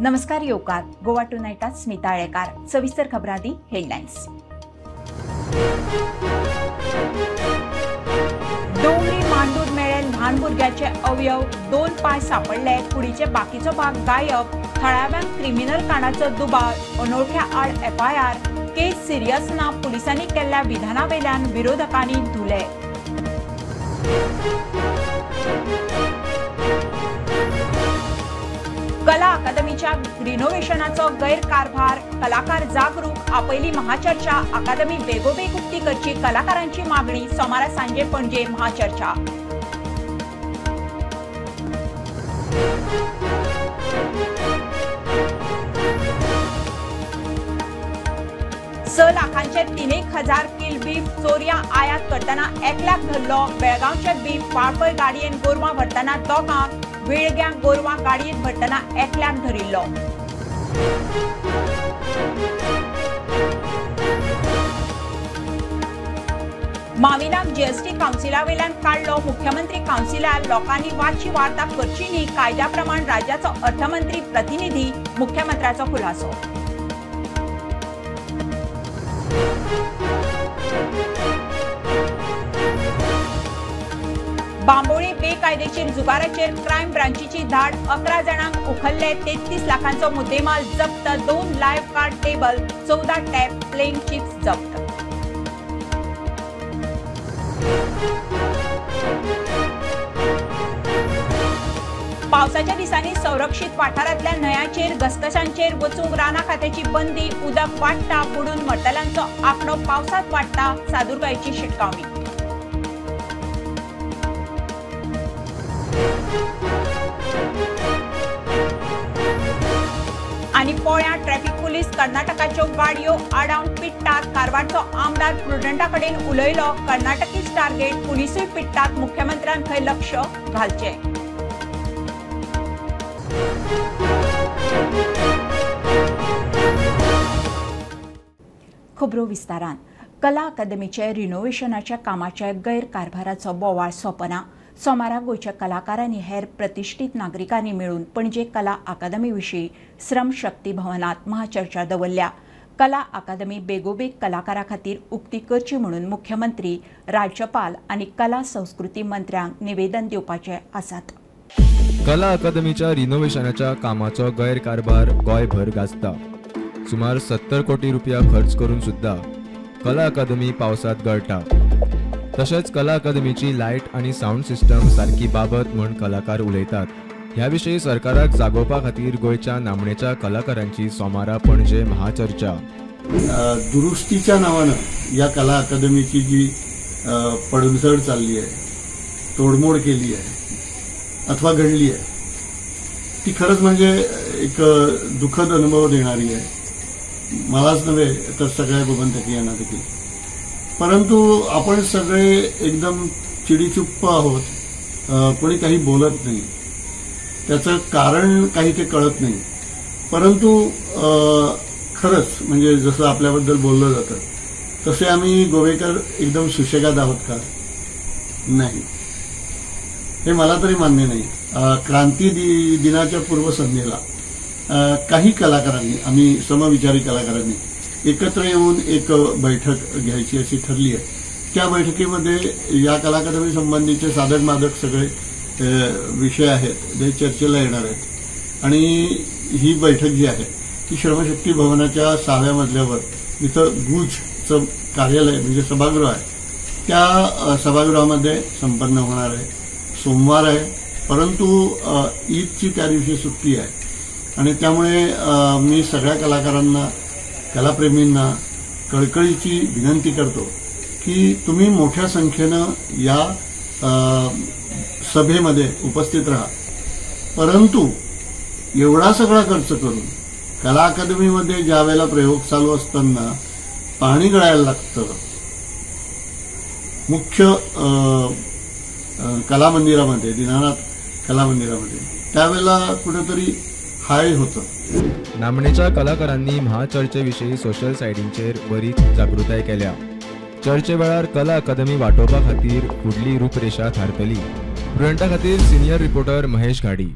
नमस्कार येवकार गोवा टुनायटात स्मिता आळेकार. सविस्तर खबरां दी हेडलायन्स. डोंगरी मांडूर मेळ्ळे ल्हान भुरग्याचे अवयव, 2 पांय सापडले, कुडीचे बाकीचो भाग गायब. थळाव्यांक क्रिमिनल कांडाचो दुबाव, अनोळख्या आड एफआयआर. केस सिरियस ना, पुलिसांनी केल्ल्या विधानावेल्यान विरोधकांनी धुले. कला अकादमीच्या रिनोव्हेशनाचो गैरकारभार, कलाकार जागरूक, आपयली महाचर्चा. अकादमी बेगोबेग उक्ती करची कलाकारांची मागणी. सोमारा सांजे पणजे महाचर्चा. स लाखांचे 3,000 किल बीफ चोरयां आयात करतना एकल्याक धरलो. बेळगांवचे बीफ वाळपय गाडयेन गोरवां व्हरतना दोगांक, वेळग्यां गोरवां गाडयेंत भरतना एकल्याक धरिल्लो. माविनाक जीएसटी कावन्सिला वयल्यान काडलो. मुख्यमंत्री कावन्सिलार लोकांनी वाची वार्ता करची न्ही, कायद्या प्रमाण राज्याचो अर्थमंत्री प्रतिनिधी, मुख्यमंत्र्याचो खुलासो. बांबोळी बेकायदेशीर जुगाराचेर क्रायम ब्रांचीची धाड, 11 जाणांक उखल्ले, 33 लाखांचो मुद्देमाल जप्त. 2 live card table, 14 tap playing chips जप्त. पावसाच्या दिसांनी संरक्षित वाठारांतल्या न्हंयांचेर, घसघशांचेर वचूंक रानां खात्याची बंदी. उदक वाडटा, बुडून मरतल्यांचो आंकडो पावसांत वाडटा, सादुरकायेची शिटकावणी. आनी पोळ्या ट्रॅफिक पुलीस कर्नाटकाच्यो गाडयो आडावन पिट्टात. कारवारचो आमदार प्रुडंटा कडेन उलयलो. कर्नाटकीच टार्गेट, पुलिसूय पिट्टात. मुख्यमंत्र्यान थंय लक्ष घालचें. खबरो विस्तारान. कला अकादमीचे रिनोव्हेशनाच्या कामाच्या गैरकारभाराचो बोवाळ सोंपना. सोमारा गोंयच्या कलाकारांनी हेर प्रतिश्ठीत नागरिकांनी मेळून पणजे कला अकादमी विशीं श्रमशक्ती भवनात महाचर्चा दवरल्या. कला अकादमी बेगोबेग कलाकारां खातीर उक्ती करची म्हणून मुख्यमंत्री, राज्यपाल आनी कला संस्कृती मंत्र्यांक निवेदन दिवपाचे आसात. कला अकादमीच्या रिनोव्हेशनाच्या कामाचो गैरकारभार गोंयभर गाजता. सुमार 70 कोटी रुपया खर्च करून सुद्धा कला अकादमी पावसात गळटा. तशेंच कला अकादमीची लायट आनी सावंड सिस्टम सारकी बाबत म्हूण कलाकार उलयतात. ह्या विशीं सरकाराक जागोवपा खातीर गोंयच्या नामनेच्या कलाकारांची सोमारा पणजे महाचर्चा. दुरुस्तीच्या नावानं या कला अकादमीची जी पडझड चालली आहे, तोडमोड केली आहे अथवा घडली आहे, ती खरंच म्हणजे एक दुःखद अनुभव देणारी आहे. मलाच नव्हे तर सगळ्या गोमंतकीयांना देखील. परंतु आपण सगळे एकदम चिडीचुप्प आहोत, कोणी काही बोलत नाही, त्याचं कारण काही ते कळत नाही. परंतु खरंच म्हणजे जसं आपल्याबद्दल बोललं जातं तसे आम्ही गोवेकर एकदम सुशेगाद आहोत का? नाही, हे मला तरी मान्य नाही. क्रांती दिनाच्या पूर्वसंध्येला काही कलाकारांनी, आम्ही समविचारी कलाकारांनी एकत्र येऊन एक बैठक घ्यायची अशी ठरली आहे. त्या बैठकीमध्ये या कला अकादमी संबंधीचे साधक माधक सगळे विषय आहेत जे चर्चेला येणार आहेत. आणि ही बैठक जी आहे ती श्रमशक्ती भवनाच्या 6व्या मजल्यावर जिथं गुजचं कार्यालय म्हणजे सभागृह आहे त्या सभागृहामध्ये संपन्न होणार आहे. सोमवार आहे, परंतु ईदची त्या दिवशी सुट्टी आहे आणि त्यामुळे मी सगळ्या कलाकारांना, कलाप्रेमींना कळकळीची विनंती करतो की तुम्ही मोठ्या संख्येनं या सभेमध्ये उपस्थित राहा. परंतु एवढा सगळा खर्च करून कला अकादमीमध्ये ज्या वेळेला प्रयोग चालू असताना पाणी गळायला लागतं, मुख्य कला मंदिरामध्ये, दीनानाथ कला मंदिरामध्ये, त्यावेळेला कुठेतरी हाय होतं. नामनेच्या कलाकारांनी महाचर्चेविशीं सोशल सायटींचेर बरीच जागृताय केल्या. चर्चे वेळार कला अकादमी वाटोवपा खातीर फुडली रूपरेशा थारतली. प्रुडंटा खातीर सिनियर रिपोर्टर महेश घाडी.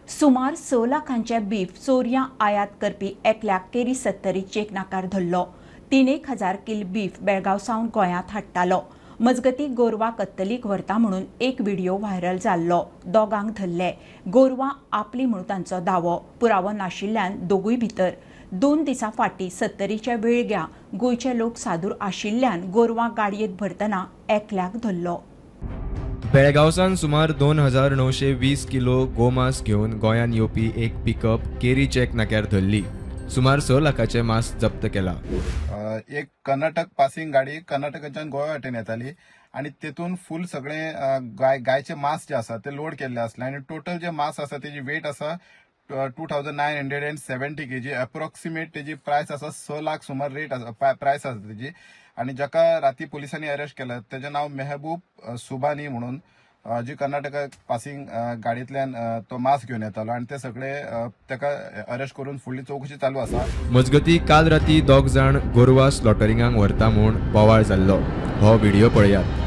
सुमार 6 लाखांचे बीफ चोरयां आयात करपी एकल्याक केरी सत्तरी चेक नाकार धरलो. 3,000 किल बीफ बेळगांव सावन गोंयांत हाडटालो. मजगती गोरवां कत्तलीक व्हरता म्हणून एक व्हिडिओ व्हायरल जाल्लो. दोगांक धरले. गोरवां आपली म्हणून तांचो दावो. पुरावो नाशिल्ल्यान दोगूय भितर. 2 दिसां फाटीं सत्तरीच्या वेळग्या गोंयचे लोक सादूर आशिल्ल्यान गोरवां गाडयेंत भरतना एकल्याक धरलो. बेळगांवसान सुमार 2,920 किलो गोमांस घेवन गोंयांत येवपी एक पिकअप केरी चेक नाक्यार धरली. सुमार 6 लाखाचे मांस जप्त केला. एक कर्नाटक पासिंग गाडी कर्नाटकाच्यान गोवा वाटेन येताली आनी तेतून फूल सगळे गायचे मांस जे आसा ते लोड केल्ले आसले आनी टोटल जे मांस आसा तेजी वेट आसा 2,970 kg approximate. तेजी प्रायस आसा 6 लाख सुमार रेट आसा, प्रायस आसा तेजी. आनी जाका राती पुलिसांनी अरेस्ट केला तेजें नांव मेहबूब सुबानी म्हणून, जी कर्नाटका पासिंग गाडयेंतल्यान तो मास्क घेवन येतालो आनी ते सगळे ताका अरेस्ट करून फुडली चवकशी चालू आसा. मजगती काल राती 2 जाण गोरवां स्लॉटरिंगाक व्हरता म्हूण बोवाळ जाल्लो. हो व्हिडिओ पळयात.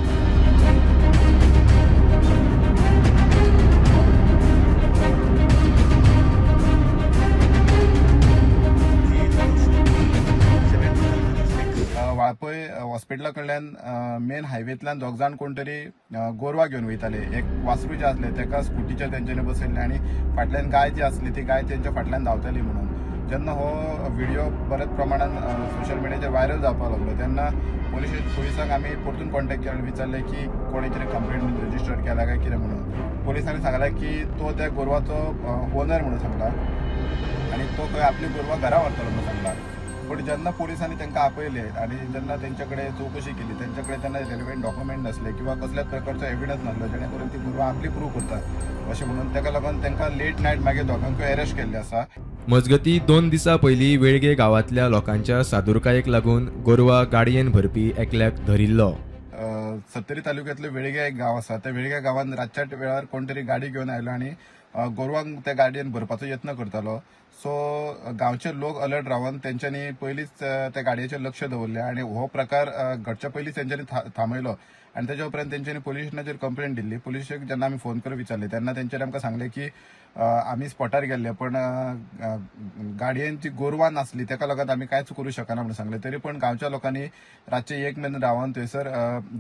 वाळपय हॉस्पिटला कडल्यान मेन हायवेंतल्यान 2 जाण कोण तरी गोरवां घेवन वयताले. एक वासरू जे आसले तेका स्कुटीचेर तेंच्यांनी बसयल्ले आनी फाटल्यान गाय जी आसली ती गाय तेंच्या फाटल्यान धांवताली म्हणून. जेन्ना हो व्हिडिओ बऱ्याच प्रमाणान सोशल मिडियाचेर व्हायरल जावपाक लागलो तेन्ना पुलिसांक आमी परतून कॉन्टेक्ट केलो, विचारलें की कोणें कितें कंप्लेंट रजिस्टर केला काय कितें म्हणून. पुलिसांनी सांगलें की तो त्या गोरवाचो ओनर म्हणून सांगला आनी तो खंय आपली गोरवां घरा व्हरतलो म्हणून सांगला. पण जेन्ना पोलिसांनी तांकां आपयले आनी जेन्ना तेंचे कडेन चवकशी केली तेंचे कडेन तेन्ना रेलिवंट डॉक्युमेंट नासले किंवा कसल्याच प्रकारचो एविडन्स नासलो जेणे करून ती गोरवां आपली प्रूव करतात अशें म्हणून ताका लागून तांकां लेट नायट मागीर दोगांकूय अरेस्ट केल्ले आसा. मजगती 2 दिसां पयलीं वेळगे गांवांतल्या लोकांच्या सादुरकायेक लागून गोरवां गाडयेन भरपी एकल्याक धरिल्लो. सत्तरी तालुक्यांतलो वेळगे एक गांव आसा. त्या वेळगे गांवांत रातच्या वेळार कोण तरी गाडी घेवन आयलो आनी गोरवांक त्या गाडयेन भरपाचो यत्न करतालो. सो गांवचे लोक अलर्ट रावन तेंच्यांनी पयलींच त्या गाडयेचेर लक्ष दवरलें आनी हो प्रकार घडच्या पयलींच तेंच्यांनी थांबयलो आनी तेच्या उपरांत तेंच्यांनी पुलीस स्टेशनाचेर कंप्लेंट दिल्ली. पुलिशेक जेन्ना आमी फोन करून विचारले तेन्ना तेंच्यांनी आमकां सांगलें की आमी स्पॉटार गेल्ले पण गाडयेन जी गोरवां नासली तेका लागून आमी कांयच करूं शकना म्हणून सांगलें. तरी पण गांवच्या लोकांनी रातचे 1 मेरेन रावन थंयसर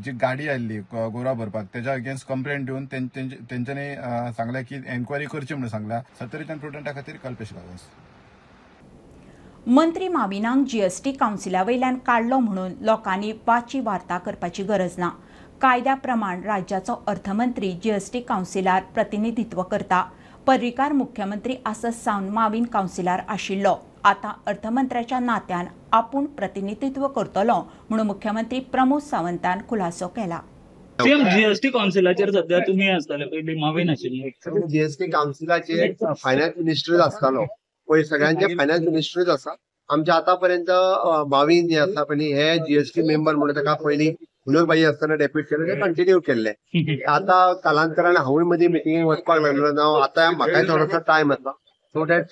जी गाडी आयिल्ली गोरवां भरपाक तेच्या अगेन्स्ट कंप्लेंट दिवन तेंच्यांनी सांगलें की एन्क्वायरी करची म्हणून सांगला. सत्तरीच्यान प्रुडंटा खातीर कल्पेश गांवस. मंत्री माविनांक जीएसटी कावन्सिला वयल्यान काडलो म्हणून लोकांनी वाची वार्ता करपाची गरज ना. कायद्या प्रमाण राज्याचो अर्थमंत्री जीएसटी कावन्सिलार प्रतिनिधित्व करता. पर्रीकार मुख्यमंत्री आसत सावन माविन कावन्सिलार आशिल्लो. आतां अर्थमंत्र्याच्या नात्यान आपूण प्रतिनिधित्व करतलो म्हणून मुख्यमंत्री प्रमोद सावंतान खुलासो केला. जीएसटी कावन्सिलाचेर सध्या तुमी आसताले, पयलीं माविन आशिल्ले. जीएसटी कावन्सिलाचेर फायनान्स मिनिस्टरूच आसतालो, पयर सगळ्यांचे फायनान्स मिनिस्टरूच आसा. आमच्या आतापर्यंत माविन जे आसा पयलीं हे जीएसटी मेंबर म्हणून ताका पयलीं विनोदभाई आसतना डेप्युट केले, ते कंटिन्यू केल्ले. आतां कालांतरान हांवूय मदीं मिटिंगेक वचपाक लागलो ना, आतां म्हाकाय थोडोसो टायम आसा सो that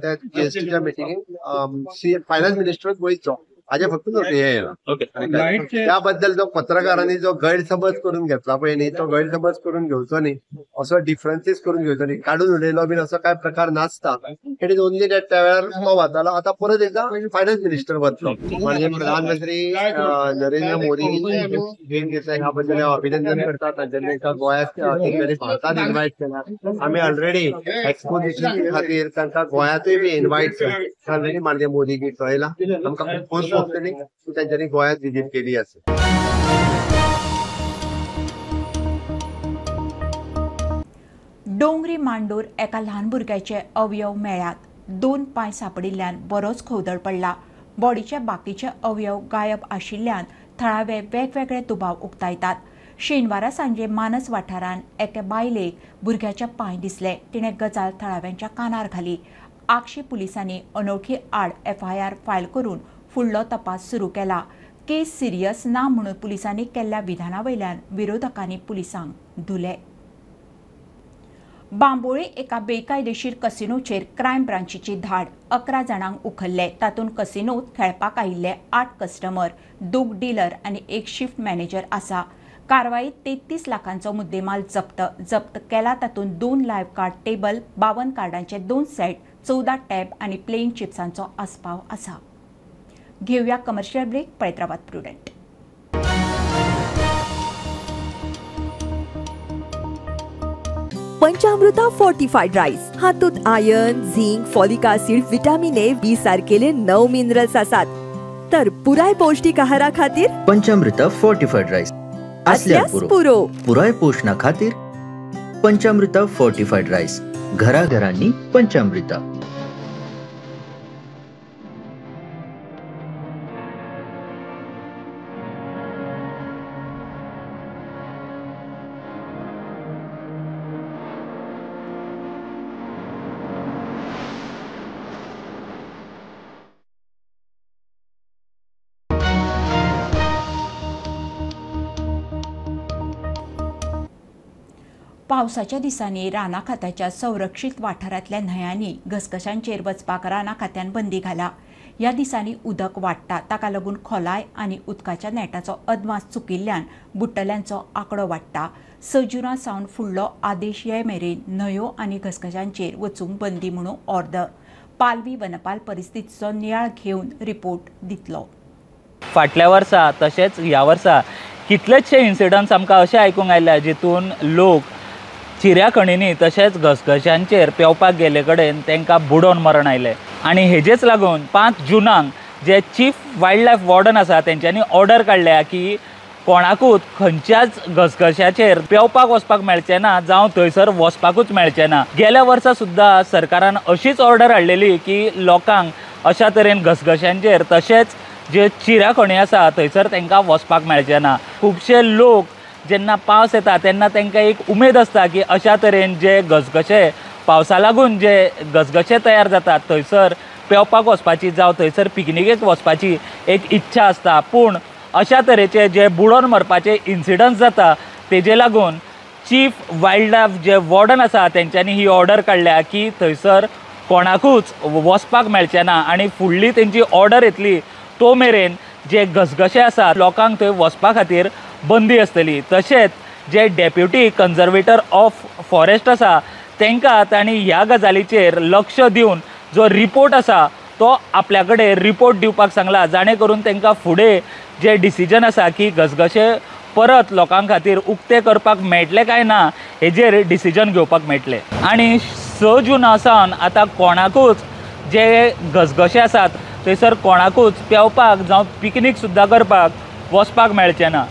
त्या जीएसटीच्या मिटिंगेक फायनान्स मिनिस्टरूच वयचो हाजे फक्त हे. त्या बद्दल जो पत्रकारांनी जो गैरसमज करून घेतला पळय न्ही, तो गैरसमज करून घेवचो न्ही, असो डिफरन्सीस करून घेवचो न्ही, काडून उडयलो बीन असो काय प्रकार नासता. It is only that त्या वेळार तो वतालो, आतां परत एकदां फायनान्स मिनिस्टर वतलो. म्हणजे प्रधानमंत्री नरेंद्र मोदी भेट घेतला ह्या बद्दल हांव अभिनंदन करता. तांच्यांनी गोंयांत भारतांत इन्वायट केला. आमी ऑलरेडी एक्सपोजिशन खातीर तांकां गोंयांतूय बी इन्वायट ऑलरेडी माननीय मोदीक कळयला. आमकां खूब तांच्यांनी गोंयांत विजीट केली आसा. डोंगरी मांडोर एका ल्हान भुरग्याचे अवयव मेळ्ळ्यात. 2 पांय सापडिल्ल्यान बरोच खवदळ पडला. बॉडीचे बाकीचे अवयव गायब आशिल्ल्यान थळावे वेगवेगळे दुबाव उक्तायतात. शेनवारा सांजे मानस वाठारांत एके बायलेक भुरग्याचे पांय दिसले. तिणें गजाल थळाव्यांच्या कानार घाली. आगशी पुलिसांनी अनोळखी आड एफआयआर फायल करून फुडलो तपास सुरू केला. केस सिरियस ना म्हणून पुलिसांनी केल्ल्या विधाना वयल्यान विरोधकांनी पुलिसांक धुले. बांबोळे एका बेकायदेशीर कसिनोचेर क्रायम ब्रांचीची धाड. 11 जाणांक उखल्ले. तातूंत कसिनोत खेळपाक आयिल्ले 8 कस्टमर, 2 डीलर आनी 1 शिफ्ट मॅनेजर आसा. कारवाईत 33 लाखांचो मुद्देमाल जप्त केला. तातूंत 2 live card table, 52 कार्डांचे 2 set, 14 tab आनी प्लेइंग चिप्सांचो आस्पाव आसा. घेवया कमर्शियल ब्रेक. पळयत रावात प्रुडंट. पंचामृता फोर्टिफाईड राईस हातूंत iron, zinc, folic acid, vitamin A, B सारकेले 9 minerals आसात. तर पुराय पौष्टिक आहारा खातीर पंचामृता फोर्टिफाईड राईस असल्यास पुरो. पुराय पोषणा खातीर पंचामृता फोर्टिफाईड राईस, घराघरांनी पंचामृता. पावसाच्या दिसांनी राना खात्याच्या संरक्षीत वाठारांतल्या न्हंयांनी घसघशांचेर वचपाक राना खात्यान बंदी घाला. ह्या दिसांनी उदक वाडटा, ताका लागून खोलाय आनी उदकाच्या नेटाचो अदमास चुकिल्ल्यान बुडटल्यांचो आंकडो वाडटा. 6 जुना सावन फुडलो आदेश ये मेरेन न्हंयो आनी घसघशांचेर वचूंक बंदी म्हणून ऑर्डर. पालवी वनपाल परिस्थितीचो नियाळ घेवन रिपोर्ट दितलो. फाटल्या वर्सा तशेंच ह्या वर्सा कितलेचशे इन्सिडंट्स आमकां अशें आयकूंक आयल्या जितून लोक चिऱ्या खणींनी तशेंच घसघशांचेर पेंवपाक गेल्ले कडेन तांकां बुडोवन मरण आयलें. आनी हेजेच लागून 5 जुनाक जे चीफ वायल्ड लायफ वॉर्डन आसा तेंच्यांनी ऑर्डर काडल्या की कोणाकूच खंयच्याच घसघशाचेर पेंवपाक वचपाक मेळचें ना, जावं थंयसर वचपाकूच मेळचें ना. गेल्या वर्सा सुद्दां सरकारान अशीच ऑर्डर हाडलेली की लोकांक अशा तरेन घसघशांचेर तशेंच जे चिऱ्या खणी आसा थंयसर तांकां वचपाक मेळचें ना. खुबशे लोक जेन्ना पावस येता तेन्ना तांकां एक उमेद आसता की अशा तरेन जे घसघशे पावसा लागून जे घसघशे तयार जातात थंयसर पेंवपाक वचपाची जावं थंयसर पिकनिकेक वचपाची एक इच्छा आसता. पूण अशा तरेचे जे बुडोवन मरपाचे इन्सिडंट्स जाता तेजे लागून चीफ वायल्ड लायफ जे वॉर्डन आसा तेंच्यांनी ही ऑर्डर काडल्या की थंयसर कोणाकूच वचपाक मेळचें ना आनी फुडली तेंची ऑर्डर येतली तो मेरेन जे घसघशे आसा लोकांक थंय वचपा खातीर बंदी आसतली. तशेंच जे डेप्युटी कन्जर्वेटर ऑफ फॉरेस्ट आसा तांकां तांणी ह्या गजालीचेर लक्ष दिवन जो रिपोर्ट आसा तो आपल्या कडेन रिपोर्ट दिवपाक सांगला, जाणे करून तांकां फुडें जे डिसिजन आसा की घसघशे परत लोकां खातीर उक्ते करपाक मेळटले काय ना हेजेर डिसिजन घेवपाक मेळटलें. आनी 6 जुना सावन आतां कोणाकूच जे घसघशे आसात थंयसर कोणाकूच पेंवपाक जावं पिकनीक सुद्दां करपाक वचपाक मेळचें ना.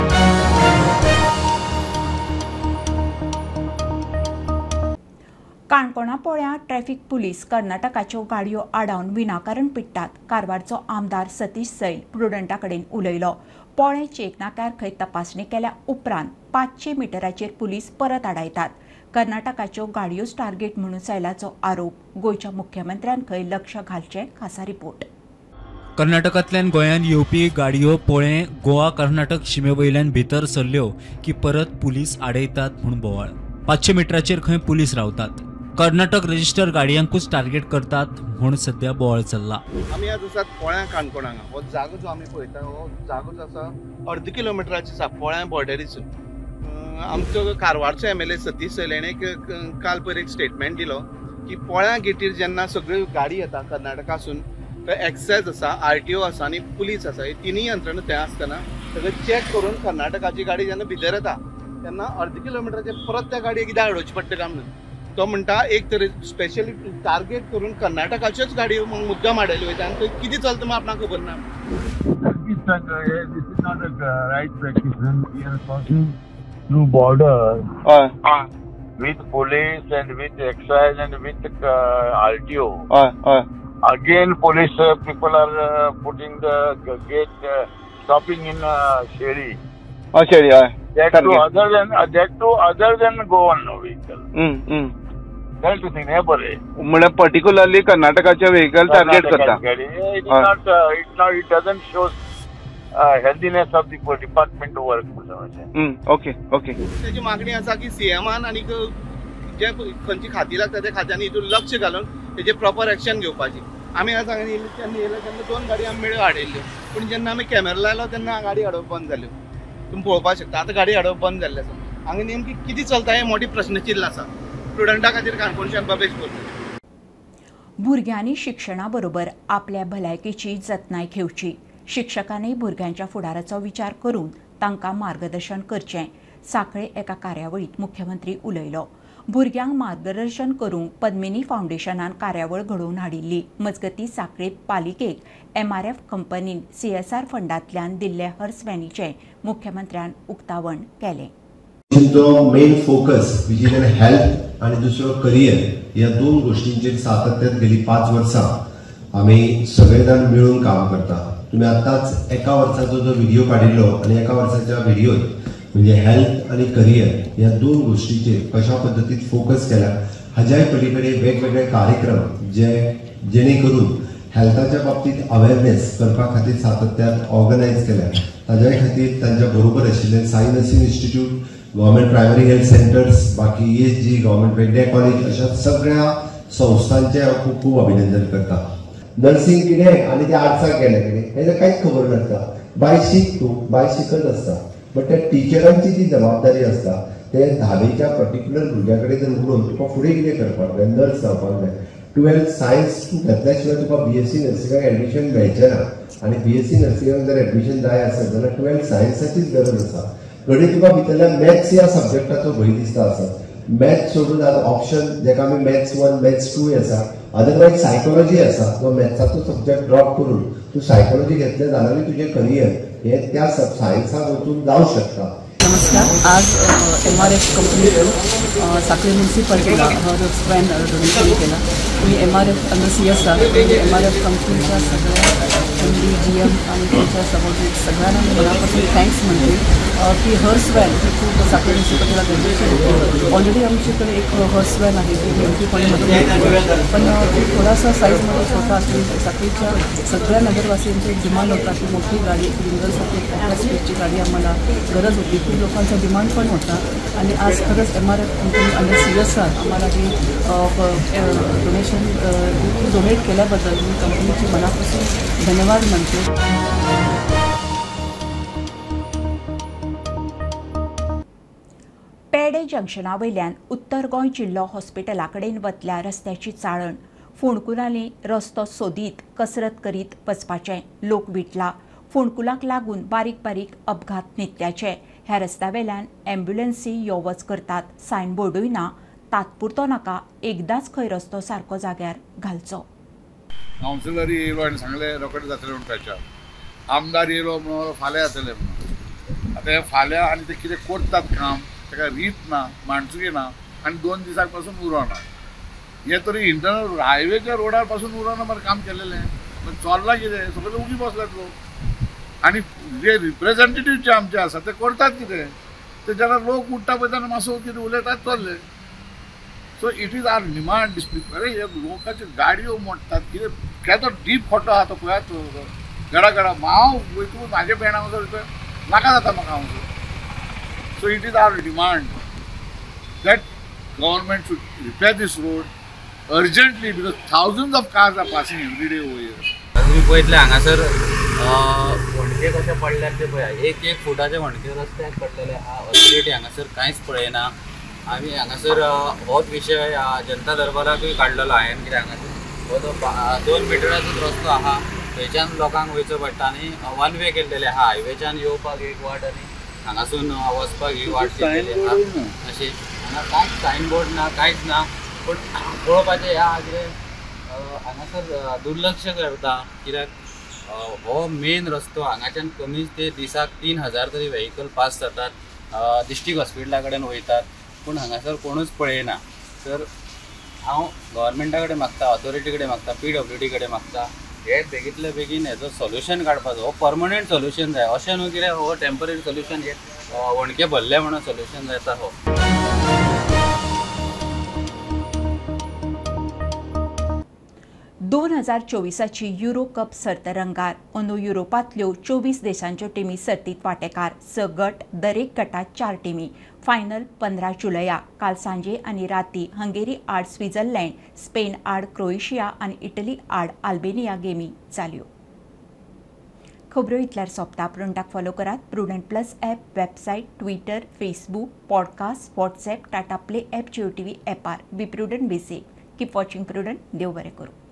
काणकोणा पोळ्या ट्रॅफिक पुलीस कर्नाटकाच्यो गाडयो आडावन विनाकारण पिडटात. कारवारचो आमदार सतीश सैल प्रुडंटा कडेन उलयलो. पोळें चेक नाक्यार खंय तपासणी केल्या उपरांत 500 मिटराचेर पुलीस परत आडायतात. कर्नाटकाच्यो गाडयोच टार्गेट म्हणून सैलाचो आरोप. गोंयच्या मुख्यमंत्र्यान खंय लक्ष घालचें. खासा रिपोर्ट. कर्नाटकांतल्यान गोंयांत येवपी गाडयो पोळें गोवा कर्नाटक शिमे वयल्यान भितर सरल्यो की परत पुलीस आडयतात म्हूण बोवाळ. 500 मिटराचेर खंय पुलीस रावतात. कर्नाटक रजिस्टर गाडयांकूच टार्गेट करतात म्हूण सध्या बोवाळ चल्ला. आमी आज आसात पोळ्यां काणकोणांत. हो जागो जो आमी पळयता हो जागो जो आसा अर्द किलोमिटराचो आसा पोळ्यां बॉर्डरीसून. आमचो कारवारचो MLA Satish Sail हेणें काल पयर एक स्टेटमेंट दिलो की पोळ्यां गेटीर जेन्ना सगळ्यो गाडी येता कर्नाटकासून तर एक्सायज आसा, RTO आसा आनी पुलीस आसा, हे तिनूय यंत्रणा थंय आसतना सगळें चॅक करून कर्नाटकाची गाडी जेन्ना भितर येता तेन्ना अर्द किलोमिटराचेर परत त्या गाडयेक कित्याक अडोवची पडटा काय म्हणून तो म्हणटा. एक तरी स्पेशली टार्गेट करून कर्नाटकाच्योच गाडयो मुद्दाम हाडयल्यो वयता आनी थंय कितें चलता म्हूण आपणाक खबर ना. This is not a right practice. We are crossing through border with police and with excise and with RTO. Again, police people are putting the gate, stopping in Sheri. Sheri, that too other than Goan vehicle. That to think, बरे. म्हणजे particularly कर्नाटकाचे vehicle target करता. It is not, it doesn't show healthiness of the department work. Okay okay. तेजी मागणी आसा की सीएमान आनी जे खंयची खाती लागता त्या खात्यांनी हितून लक्ष घालून तेजे प्रॉपर एक्शन घेवपाची. आमी आज हांगा येयले तेन्ना येयले तेन्ना 2 गाडी आमी मेळ्यो हाडयल्ल्यो, पूण जेन्ना आमी कॅमेरा लायलो तेन्ना गाडी हाडप बंद जाल्यो. तुमी पळोवपाक शकता आतां गाडी हाडप बंद जाल्लें आसा. हांगा नेमकी कितें चलता हें मोठें प्रश्नचिन्न आसा. स्टुडंटा खातीर काणकोणच्यान बबेश करता. भुरग्यांनी शिक्षणा बरोबर आपल्या भलायकेची जतनाय घेवची. शिक्षकांनी भुरग्यांच्या फुडाराचो विचार करून तांकां मार्गदर्शन करचें. सांखळे एका कार्यावळींत मुख्यमंत्री उलयलो. भुरग्यांक मार्गदर्शन करूंक पद्मिनी फावंडेशनान कार्यावळ घडोवन हाडिल्ली. मजगतीं सांखळे पालिकेक एमआरएफ कंपनीन सीएसआर फंडांतल्यान दिल्ले हर्स व्हॅनीचें मुख्यमंत्र्यान उक्तावण केलें. Main focus which is an health आनी दुसरो करियर ह्या दोन गोष्टींचेर सातत्यान गेली 5 वर्सां आमी सगळे जाण मिळून काम करता. तुमी आतांच एका वर्साचो जो व्हिडिओ काडिल्लो आनी एका वर्साच्या व्हिडिओत म्हणजे हेल्थ आनी करियर ह्या दोन गोष्टीचेर कशा पद्दतीन फोकस केला हाज्याय पलीकडे वेगवेगळे कार्यक्रम जे जेणे करून हेल्थाच्या बाबतीत अवेअरनेस करपा खातीर सातत्यान ऑर्गनायज केल्या. ताज्याय खातीर तांच्या बरोबर आशिल्ले Sai nursing institute, government primary health centres, बाकी ESG, government वेगळे कॉलेज अशा सगळ्या संस्थांचे हांव खूब खूब अभिनंदन करता. नर्सिंग कितें आनी ते आर्ट्साक गेले कितें हें कांयच खबर नासता. बाय शीक तूं बाय शिकत आसता बट त्या टिचरांची जी जबाबदारी आसता ते धावेच्या पर्टिक्युलर भुरग्या कडेन जर उलोवन तुका फुडें कितें करपाक जाय, नर्स जावपाक जाय, 12th science तूं घेतल्या शिवाय तुका बीएससी नर्सिंगाक एडमिशन मेळचें ना आनी बीएससी नर्सिंगाक जर एडमिशन जाय आसत जाल्यार 12th सायन्साचीच गरज आसा. घडये तुका भितरल्या मॅथ्स ह्या सब्जॅक्टाचो भंय दिसता आसत, मॅथ्स सोडून आज ऑप्शन जेका आमी मॅथ्स 1 मॅथ्स 2 आसा, अदरवायज सायकोलॉजी आसा. जो मॅथ्साचो सब्जॅक्ट ड्रॉप करून तूं सायकोलॉजी घेतलें जाल्यारूय तुजें करियर हे त्या सायन्साक वचून जावं शकता. नमस्कार. आज एमआरएफ कंपनी साखळी म्युनिसिपालिटीला हर्स व्हॅन डोनेशन केला. मी एमआरएफ अंडर सीएसआर एमआरएफ कंपनीच्या सगळ्या एमडी, जीएम आणि त्यांच्या सबॉर्डिनेट सगळ्यांना मी मनापासून thanks म्हणते की हर्स व्हॅन ही खूप साखळी म्युनिसिपालिटीला गरजेची होती. ऑलरेडी आमच्याकडे एक हर्स व्हॅन आहे ती एमपी कॉलेजमध्ये, पण ती थोडासा साईजमध्ये छोटा असून साखळीच्या सगळ्या नगरवासियांचा एक डिमांड होता की मोठी गाडी, रिंगरसाठी एक मोठ्या स्पेसची गाडी आम्हाला गरज होती. खूप लोकांचा डिमांड पण होता आणि आज खरंच एमआरएफ कंपनी आणि सीएसआर आम्हाला ही डोनेशन डोनेट केल्याबद्दल मी कंपनीची मनापासून धन्यवाद म्हणते. पेडे जंक्शना वयल्यान उत्तर गोंय जिल्लो हॉस्पिटला कडेन वतल्या रस्त्याची चाळण. फोंडकुलांनी रस्तो सोदीत कसरत करीत वचपाचें. लोक विटला. फोंडकुलांक लागून बारीक बारीक अपघात नित्याचे. ह्या रस्त्या वेल्यान ॲम्ब्युलन्सी यो वच करतात. सायनबोर्डूय ना. तात्पुरतो नाका, एकदाच खंय रस्तो सारको जाग्यार घालचो. कावन्सिलर येयलो आनी सांगलें रोखडें जातलें म्हणून प्रचार, आमदार येयलो म्हणून फाल्यां जातलें म्हणून. आतां हें फाल्यां आनी ते कितें करतात काम ताका रीत ना, माणसुकी ना आनी 2 दिसांक पासून उरोना. हें तरी इंटरनल हायवेच्या रोडार पासून उरोना मरे काम केलेलें. पण चोल्लां कितें, सगळे उगी बसल्यात लोक. आनी जे रिप्रेझेंटेटीव जे आमचे आसा ते करतात कितें, ते जेन्ना लोक उठ्ठा पळय तेन्ना मातसो कितें उलयतात चल्ले. So it is our demand district. अरे हे लोकांच्यो गाडयो मोडटात कितें, केदो डीप खड्डो आहा तो पळयात गडा गडा. हांव वयतकूच म्हाजे भेंड हांगासर नाका जाता म्हाका हांगासर. So it is our demand that government should repair this road urgently because thousands of cars are passing every day over here. तुमी पळयतले हांगासर व्हणके कशे पडल्यात ते पळया, एक एक फुटाचे व्हणके रस्त्याक पडलेले आहा. ऑथॉरिटी हांगासर कांयच पळयना. आमी हांगासर होच विशय जनता दरबाराकूय काडलेलो हांवें, कित्याक हांगासर हो जो 2 मिटराचोच रस्तो आहा थंयच्यान लोकांक वयचो पडटा आनी वन वे केल्लेले आहा. हायवेच्यान येवपाक एक वाट आनी हांगासून वचपाक ही वाट केल्लेली आहा. अशी हांगा कांयच सायन बोर्ड ना, कांयच ना. पूण पळोवपाचें ह्या कितें हांगासर दुर्लक्ष करता, कित्याक हो मेन रस्तो हांगाच्यान कमीच ते दिसाक 3000 तरी व्हेकल पास जातात, डिस्ट्रिक्ट हॉस्पिटला कडेन वयतात, पूण हांगासर कोणूच पळयना. तर हांव गव्हर्मेंटा कडेन मागता, ऑथॉरिटी कडेन मागता, पीडब्ल्यूडी कडेन मागता, हे बेगींतले बेगीन हेजो सोल्युशन काडपाचो. हो परमनंट सोल्युशन जाय, अशें न्हू कितें हो टेम्पररी सोल्युशन, हे वणके भरले म्हणून सोल्युशन जाता हो. दोन 2024ची युरो कप सर्त रंगार. अंदू युरोपांतल्यो 24 देशांच्यो टिमी सर्तींत वांटेकार. 6 गट, दरेक गटात 4 टिमी. फायनल 15 जुलयाक. काल सांजे आनी राती हंगेरी आड स्वित्झर्लंड, स्पेन आड क्रोएशिया आनी इटली आड आल्बेनिया गेमी जाल्यो. खबरो इतल्यार सोंपता. प्रुडंटाक फॉलो करात Prudent plus app, website, Twitter, Facebook, podcast, WhatsApp, Tata Play app, Jio TV ॲपार. Be prudent, be safe, keep watching Prudent. देव बरें करूं.